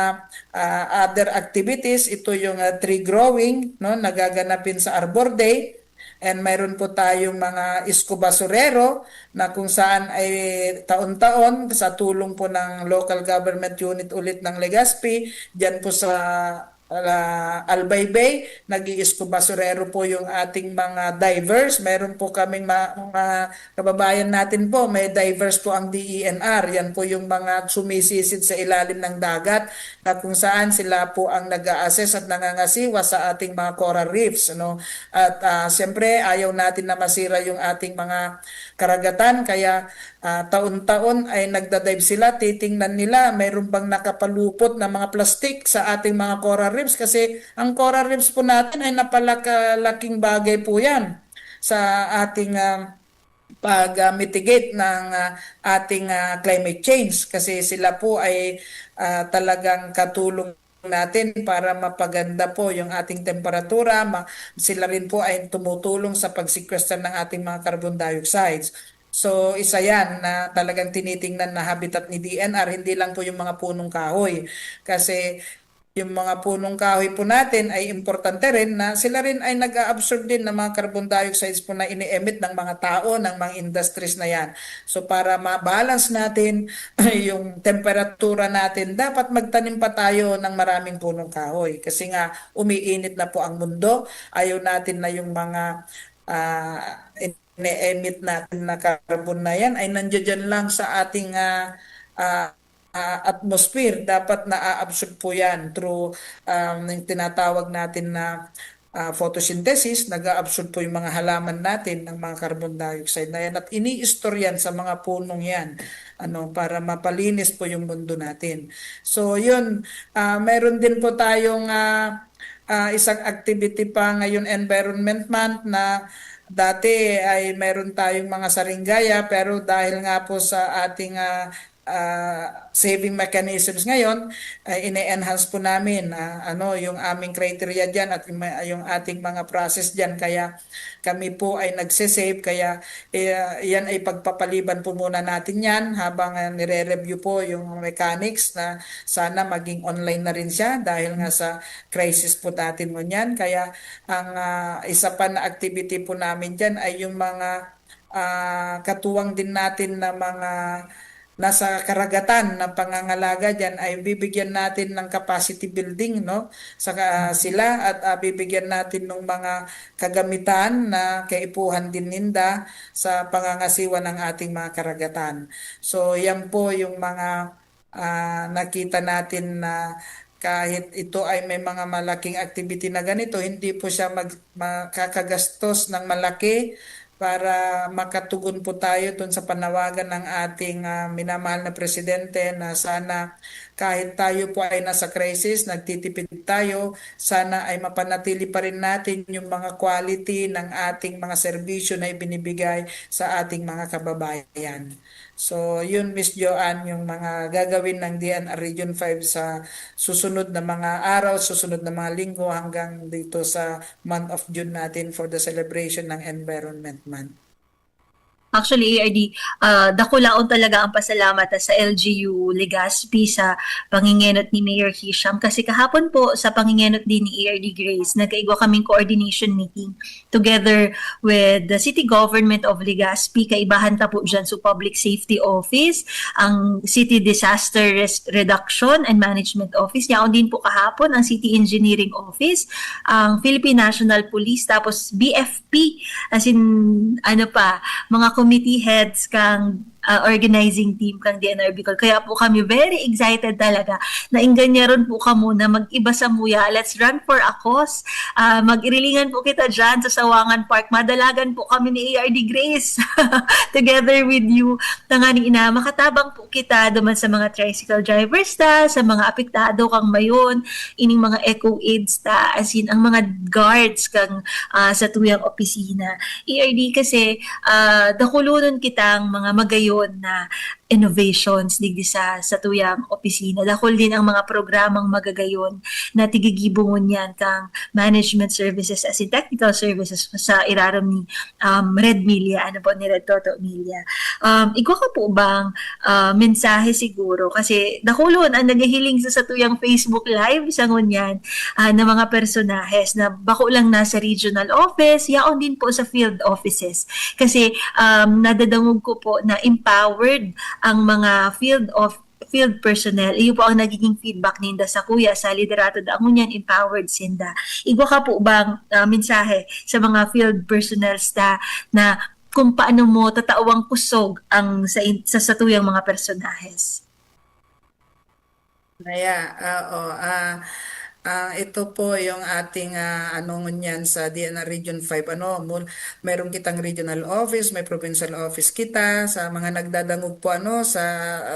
ah, other activities. Ito yung, ah, tree growing, no, nagaganapin sa Arbor Day. And mayroon po tayong mga isko-basurero na kung saan ay taon-taon sa tulong po ng local government unit ulit ng Legazpi, diyan po sa, ah, Albay Bay, nag-iisko-basurero po yung ating mga divers. Meron po kaming ma-, mga kababayan natin po, may divers po ang D E N R. Yan po yung mga sumisisid sa ilalim ng dagat na kung saan sila po ang nag-a-assess at nangangasiwa sa ating mga coral reefs, no? At, ah, siyempre, ayaw natin na masira yung ating mga karagatan, kaya, ah, taon-taon ay nagda-dive sila, titingnan nila mayroon bang nakapalupot na mga plastik sa ating mga coral reefs, kasi ang coral reefs po natin ay napalaka-, laking bagay po yan sa ating, ah, pag, ah, mitigate ng, ah, ating, ah, climate change, kasi sila po ay, ah, talagang katulong natin para mapaganda po yung ating temperatura, ma-, sila rin po ay tumutulong sa pagsequester ng ating mga carbon dioxides. So, isa yan na talagang tinitingnan na habitat ni D N R, hindi lang po yung mga punong kahoy. Kasi yung mga punong kahoy po natin ay importante rin na sila rin ay nag-a-absorb din ng mga carbon dioxides po na ini-emit ng mga tao, ng mga industries na yan. So, para ma-balance natin yung temperatura natin, dapat magtanim pa tayo ng maraming punong kahoy. Kasi nga, umiinit na po ang mundo. Ayaw natin na yung mga, ah, ine-emit natin na carbon na yan ay nandiyan lang sa ating, ah, ah, ah, atmosphere. Dapat na-absorb po yan through, um, yung tinatawag natin na, ah, photosynthesis. Nag-a-absorb po yung mga halaman natin ng mga carbon dioxide na yan at ini-store yan sa mga punong yan, ano, para mapalinis po yung mundo natin. So, yun, ah, meron din po tayong, ah, ah, isang activity pa ngayon, Environment Month, na dati ay meron tayong mga saringgaya, pero dahil nga po sa ating, ah, ah, saving mechanisms ngayon, ay ine-enhance po namin, ah, ano, yung aming criteria diyan at yung, yung ating mga process diyan. Kaya kami po ay nagse-save, kaya, eh, yan ay pagpapaliban po muna natin yan habang, ah, nire-review po yung mechanics na sana maging online na rin siya dahil nga sa crisis po natin ngunyan. Kaya ang, ah, isa pa na activity po namin diyan ay yung mga, ah, katuwang din natin na mga nasa karagatan na pangangalaga diyan ay bibigyan natin ng capacity building, no? Saka sila at, ah, bibigyan natin ng mga kagamitan na kaipuhan din ninda sa pangangasiwa ng ating mga karagatan. So, yan po yung mga, ah, nakita natin na kahit ito ay may mga malaking activity na ganito, hindi po siya mag-, makakagastos ng malaki para makatugon po tayo dun sa panawagan ng ating, ah, minamahal na presidente na sana kahit tayo po ay nasa crisis, nagtitipid tayo, sana ay mapanatili pa rin natin yung mga quality ng ating mga serbisyo na ibinibigay sa ating mga kababayan. So, yun, Miss Joanne, yung mga gagawin ng D N R Region five sa susunod na mga araw, susunod na mga linggo hanggang dito sa month of June natin for the celebration ng Environment Month. Actually, A R D, ah, dakulaon talaga ang pasalamat sa L G U Legazpi sa pangingenot ni Mayor Hisham. Kasi kahapon po, sa pangingenot din ni A R D Grace, nagkaigwa kaming coordination meeting together with the City Government of Legazpi. Kaibahan ta po dyan sa Public Safety Office, ang City Disaster Res-, Reduction and Management Office. Yaon din po kahapon ang City Engineering Office, ang Philippine National Police, tapos B F P, as in, ano pa, mga committee heads kang, ah, organizing team kang D N R Bicol. Kaya po kami very excited talaga na ingganyaron po kamo na mag-iba samuya. Let's run for a cause. Ah, mag-irilingan po kita dyan sa Sawangan Park. Madalagan po kami ni A R D Grace together with you. Tanganing ina, makatabang po kita duman sa mga tricycle drivers ta, sa mga apektado kang mayon, ining mga eco aids ta, as in, ang mga guards kang, ah, sa tuyang opisina. A R D kasi, ah, dakulonon kitang mga magayon na innovations digdi sa satuyang opisina. Dakul din ang mga programang magagayon na tigigibo ngunyan kan management services as in technical services sa irarom ni, um, Red Melia, ano po, ni Red Toto Melia. Um, igwa ka po bang, ah, mensahe siguro? Kasi dakulon ang naghihiling sa satuyang Facebook Live sa ngunyan, ah, na mga personahes na bako lang nasa regional office, yaon din po sa field offices. Kasi, um, nadadangog ko po na empowered ang mga field of field personnel. Iyo po ang nagiging feedback ninda sakuya sa liderato da ngunyan, empowered sinda. Igwa ka po bang, ah, mensahe sa mga field personnel ta na kung paano mo tatawang kusog ang sa in-, sa satuyang mga personahes? Kaya, oo, ah, ah, ito po yung ating, ah, ano ngunyan sa D N R Region five, ano, mul-, meron kitang regional office, may provincial office kita. Sa mga nagdadangog po, ano, sa,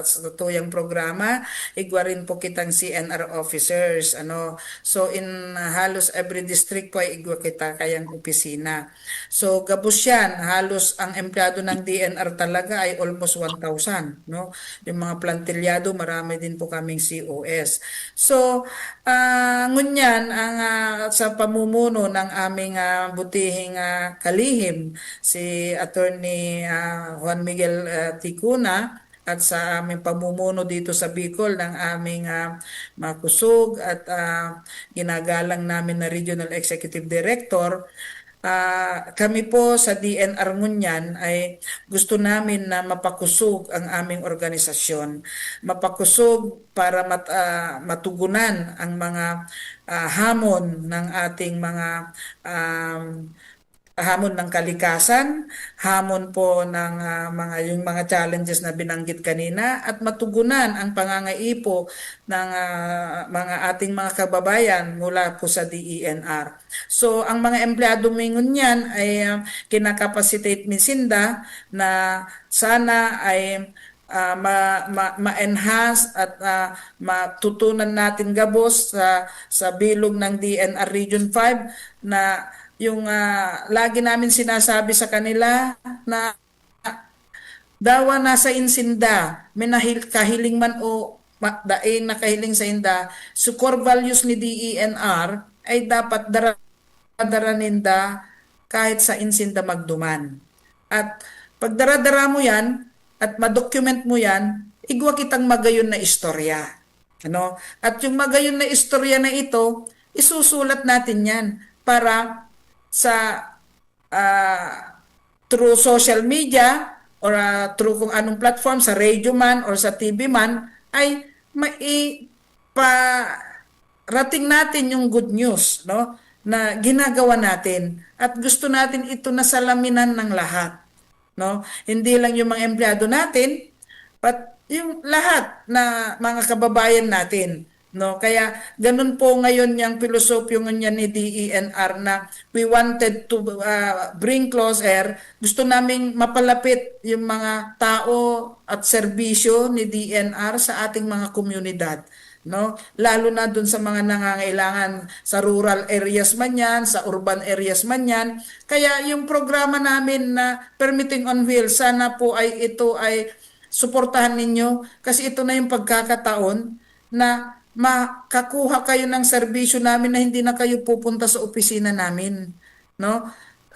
sa tuyang programa, igwa rin po kitang C N R officers, ano. So, in, ah, halos every district po ay igwa kita kayang opisina. So, gabos yan. Halos ang empleyado ng D N R talaga ay almost one thousand, no? Yung mga plantilyado, marami din po kaming C O S. So, ah, ngunyan, ang, ah, sa pamumuno ng aming, ah, butihing, ah, kalihim, si Attorney, ah, Juan Miguel, ah, Ticuna, at sa aming pamumuno dito sa Bicol ng aming, ah, makusog at, ah, ginagalang namin na Regional Executive Director, ah, kami po sa D N R ngunyan ay gusto namin na mapakusog ang aming organisasyon. Mapakusog para mat-, ah, matugunan ang mga, ah, hamon ng ating mga, um, hamon ng kalikasan, hamon po ng, ah, mga, yung mga challenges na binanggit kanina, at matugunan ang pangangaipo ng, ah, mga ating mga kababayan mula po sa D E N R. So, ang mga empleyado mi ngunyan ay, ah, kinakapacitate mi sinda na sana ay, ah, ma-, ma-, ma-enhance at, ah, matutunan natin gabos sa, sa bilog ng D N R Region five na yung, ah, lagi namin sinasabi sa kanila na dawa nasa insinda, may nahil-, kahiling man o ma-, dai nakahiling sa inda, so core values ni D E N R ay dapat dara-, dara ninda kahit sa insinda magduman. At pagdara-dara mo yan, at ma-document mo yan, igwa kitang magayon na istorya. Ano? At yung magayon na istorya na ito, isusulat natin yan para sa, ah, through social media or, ah, through kung anong platform, sa radio man or sa T V man, ay maiparating natin yung good news, no, na ginagawa natin. At gusto natin ito na salaminan ng lahat, no? Hindi lang yung mga empleyado natin, but yung lahat na mga kababayan natin, no? Kaya ganun po ngayon yung pilosopyo ngunyan ni D E N R na we wanted to, ah, bring closer. Gusto naming mapalapit yung mga tao at serbisyo ni D E N R sa ating mga komunidad, no? Lalo na dun sa mga nangangailangan, sa rural areas man yan, sa urban areas man yan. Kaya yung programa namin na Permitting on Wheels, sana po ay ito ay suportahan ninyo kasi ito na yung pagkakataon na makakuha kayo ng serbisyo namin na hindi na kayo pupunta sa opisina namin, no?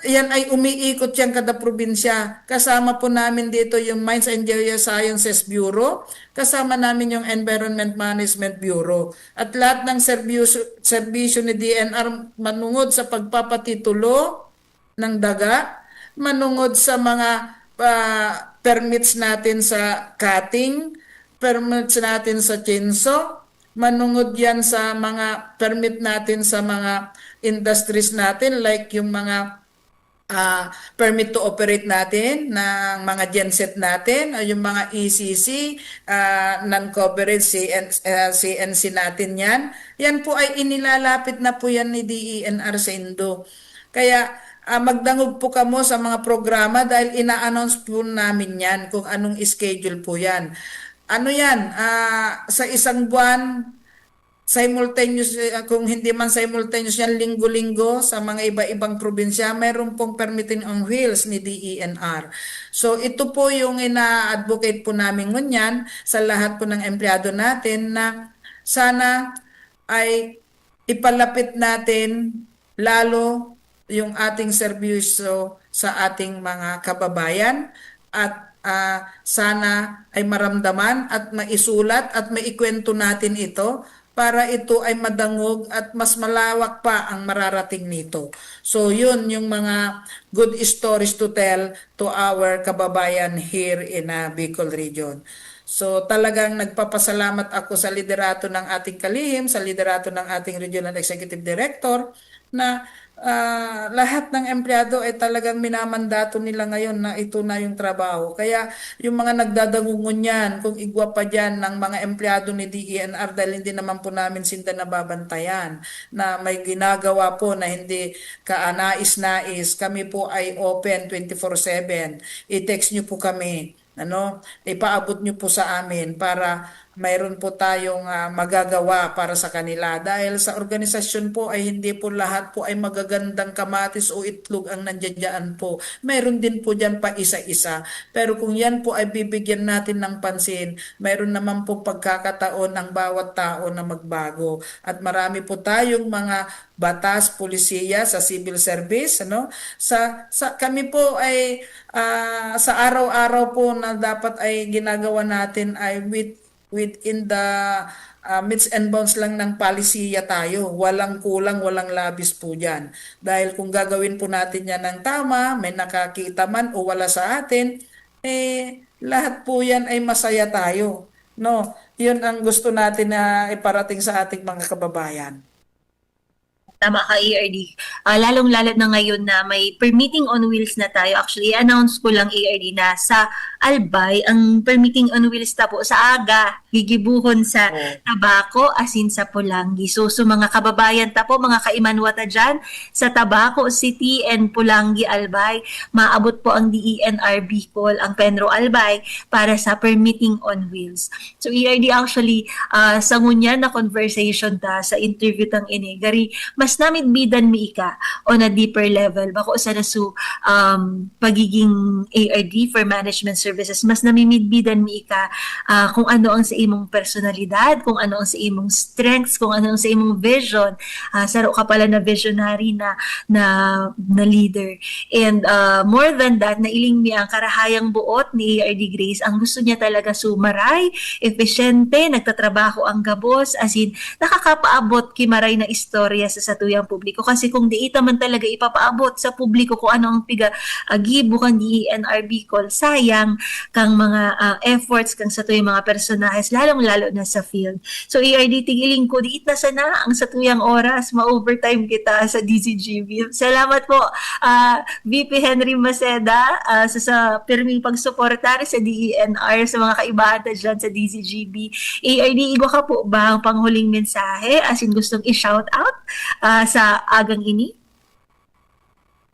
Yan ay umiikot yan kada probinsya. Kasama po namin dito yung Mines and Geosciences Bureau, kasama namin yung Environment Management Bureau. At lahat ng serbisyo, serbisyo ni D N R manungod sa pagpapatitulo ng daga, manungod sa mga, ah, permits natin sa cutting, permits natin sa chainsaw, manungod yan sa mga permit natin sa mga industries natin, like yung mga, ah, permit to operate natin ng mga genset natin, o yung mga E C C, ah, non-coverage C N, ah, C N C natin yan. Yan po ay inilalapit na po yan ni D E N R sa indo. Kaya, ah, magdangog po kamo sa mga programa dahil ina-announce po namin yan kung anong schedule po yan. Ano yan, ah, sa isang buwan, simultaneous, eh, kung hindi man simultaneous yan, linggo-linggo sa mga iba-ibang probinsya, mayroon pong permitting on wheels ni D E N R. So, ito po yung ina-advocate po namin ngunyan sa lahat po ng empleyado natin na sana ay ipalapit natin lalo yung ating serbisyo sa ating mga kababayan at, ah, sana ay maramdaman at maisulat at maikwento natin ito para ito ay madangog at mas malawak pa ang mararating nito. So, yun yung mga good stories to tell to our kababayan here in, ah, Bicol Region. So, talagang nagpapasalamat ako sa liderato ng ating kalihim, sa liderato ng ating Regional Executive Director, na, ah, lahat ng empleyado ay talagang minamandato nila ngayon na ito na yung trabaho. Kaya yung mga nagdadangog ngunyan, kung igwa pa diyan ng mga empleyado ni D E N R, dahil hindi naman po namin sinda nababantayan, na may ginagawa po na hindi kaanais-nais, kami po ay open twenty-four seven. I-text niyo po kami. Ano, ipaabot niyo po sa amin para mayroon po tayong, ah, magagawa para sa kanila. Dahil sa organisasyon po ay hindi po lahat po ay magagandang kamatis o itlog ang nandiyan po. Mayroon din po diyan pa isa-isa. Pero kung yan po ay bibigyan natin ng pansin, mayroon naman pong pagkakataon ang bawat tao na magbago. At marami po tayong mga batas, polisiya sa civil service, ano? Sa, sa, kami po ay, ah, sa araw-araw po na dapat ay ginagawa natin ay with, within the, ah, metes and bounds lang ng polisiya tayo. Walang kulang, walang labis po diyan. Dahil kung gagawin po natin yan ng tama, may nakakita man o wala sa atin, eh, lahat po yan ay masaya tayo. No? Yun ang gusto natin na iparating sa ating mga kababayan. Tama ka, A R D. Ah, lalong-lalo na ngayon na may permitting on wheels na tayo. Actually, i-announce ko lang, A R D, na sa Albay, ang permitting on wheels ta po sa aga, gigibuhon sa Oh. Tabaco, asin sa Polangui. So, so mga kababayan ta po, mga kaimanwa ta dyan, sa Tabaco City and Polangui, Albay, maabot po ang D E N R Bicol, ang Penro Albay, para sa permitting on wheels. So, A R D, actually, ah, sa ngunyan na conversation ta, sa interview tang ini, gari, mas namidbidan mi ika on a deeper level. Bako sana su, um, pagiging A R D for management services, mas namimidbidan mi ika, ah, kung ano ang sa imong personalidad, kung ano ang sa imong strengths, kung ano ang sa imong vision. Ah, saro ka pala na visionary na, na, na leader. And, ah, more than that, nailing mi ang karahayang buot ni A R D Grace. Ang gusto niya talaga sumaray, epesyente, nagtatrabaho ang gabos, as in, nakakapaabot ki maray na istorya sa satuyang publiko. Kasi kung di ita man talaga ipapaabot sa publiko kung ano ang piga-, ah, gibo kan D E N R Bicol, sayang kang mga, ah, efforts kang satuyang mga personahes, lalong-lalo na sa field. So, A R D, tigiling ko, diit na sana ang satuyang oras, ma-overtime kita sa D Z G B. Salamat po, ah, V P Henry Maceda, ah, sa, sa pirming pagsuportar sa D E N R, sa mga kaibahan ta dyan sa D Z G B. A R D, igwa ka po ba ang panghuling mensahe, as in gustong i-shout out, ah, sa agang ini?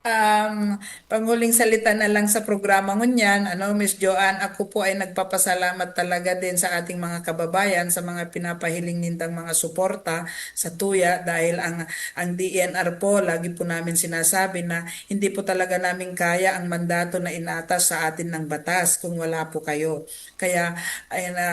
Um, panghuling salita na lang sa programa ngunyan, ano, Miss Joanne, ako po ay nagpapasalamat talaga din sa ating mga kababayan sa mga pinapahiling nindang mga suporta sa tuya, dahil ang, ang D E N R po, lagi po namin sinasabi na hindi po talaga namin kaya ang mandato na inatas sa atin ng batas kung wala po kayo. Kaya, ay, na,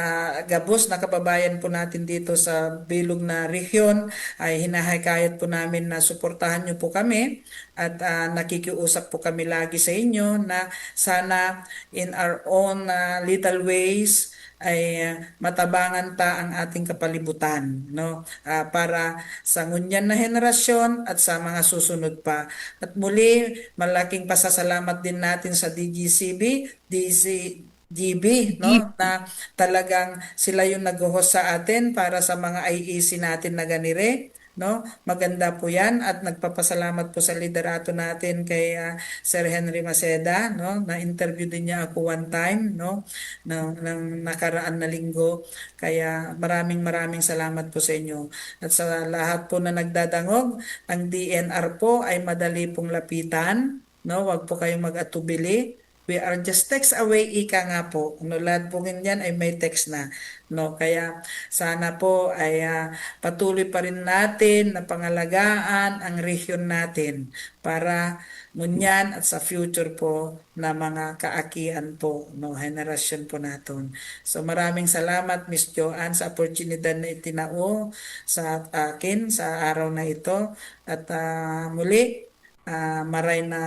gabos na kababayan po natin dito sa bilog na rehiyon, ay hinahikayat po namin na suportahan niyo po kami at, ah, nakikiusap po kami lagi sa inyo na sana in our own, ah, little ways ay, ah, matabangan ta ang ating kapalibutan, no? Ah, para sa ngunyan na henerasyon at sa mga susunod pa. At muli, malaking pasasalamat din natin sa D G C B, D C, G B, no? Na talagang sila yung nag-host sa atin para sa mga I E C natin na ganire, no? Maganda po yan at nagpapasalamat po sa liderato natin kay, ah, Sir Henry Maceda, no? Na-interview din niya ako one time, no? Na, ng nakaraan na linggo. Kaya maraming maraming salamat po sa inyo. At sa lahat po na nagdadangog, ang D N R po ay madali pong lapitan, no? Huwag po kayong mag-atubili. We are just text away, ika nga po. No, lahat po ngunyan ay may text na, no? Kaya sana po ay, ah, patuloy pa rin natin na pangalagaan ang rehiyon natin para ngunyan at sa future po na mga kaakian po, no, henerasyon po naton. So, maraming salamat, Miss Joanne, sa oportunidad na itinao sa akin sa araw na ito. At, ah, muli, ah, maray na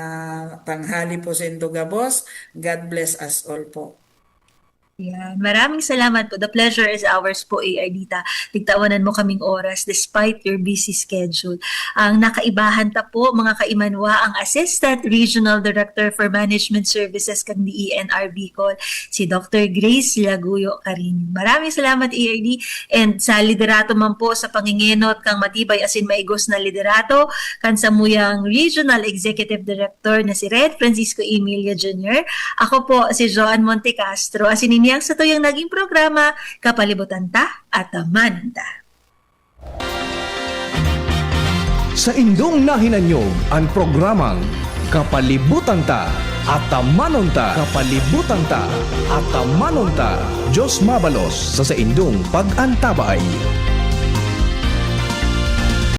tanghali po sa indo gabos. God bless us all po. Yan. Maraming salamat po. The pleasure is ours po, A R Dita. Tigtawanan mo kaming oras despite your busy schedule. Ang nakaibahan ta po, mga kaimanwa, ang Assistant Regional Director for Management Services kan D E N R Bicol, si Doctor Grace Laguyo Carino. Maraming salamat, A R D. And sa liderato man po, sa pangingenot kang matibay asin maigos na liderato kan samuyang Regional Executive Director na si Red Francisco Emilio Junior, ako po si Joan Montecastro, asin ini ang satuyang naging programa, Kapalibutan Ta, Atamanon Ta. Saindong nahinanyog an programang Kapalibutan Ta, Atamanon Ta. Kapalibutan Ta, Atamanon Ta. Diyos mabalos sa saindong pag-antabay.